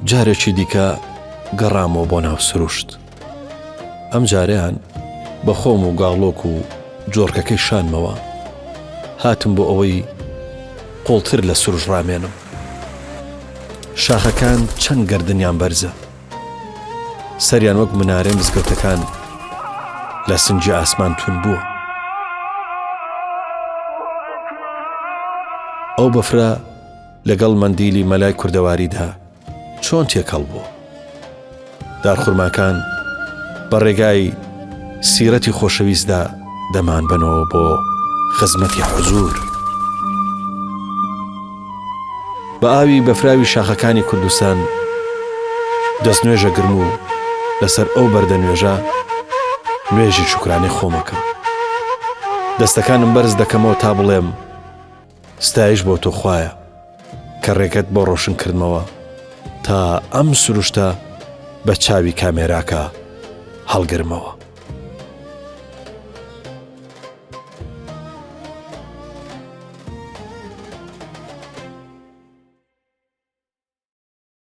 جارێکی دیکە گەڕامەوە بۆ ناو سروشت. ئەم جارەیان بە خۆم و گاڵۆک و جۆڕکەکەی شانمەوە هاتم بۆ ئەوەی قوڵتر لە سروش ڕامێنم. شاخەکان چەند گەردنیان بەرزە. سەریان وەک منارەی مزگەوتەکان لە سنگی ئاسمان تون بووە. ئەو بەفرە لەگەڵ مەندیلی مەلای کوردەواریدا چۆن تێکەڵ بووە؟ دارخورماکان بە ڕێگای سیرەتی خۆشەویستدا دەمانبەنەوە بۆ خزمەتی حزوور. بە ئاوی بەفراوی شاخەکانی کوردستان دەستنوێژە گرم و لەسەر ئەو بەردە نوێژە نوێژی شوکرانەی خۆمەکەم. دەستەکانم بەرز دەکەمەوە تا بڵێم ستایش بۆ تۆ خوایە کە ڕێگەت بۆ ڕۆشن کردمەوە تا ئەم سروشتە بە چاوی کامێراکە هەڵگرمەوە.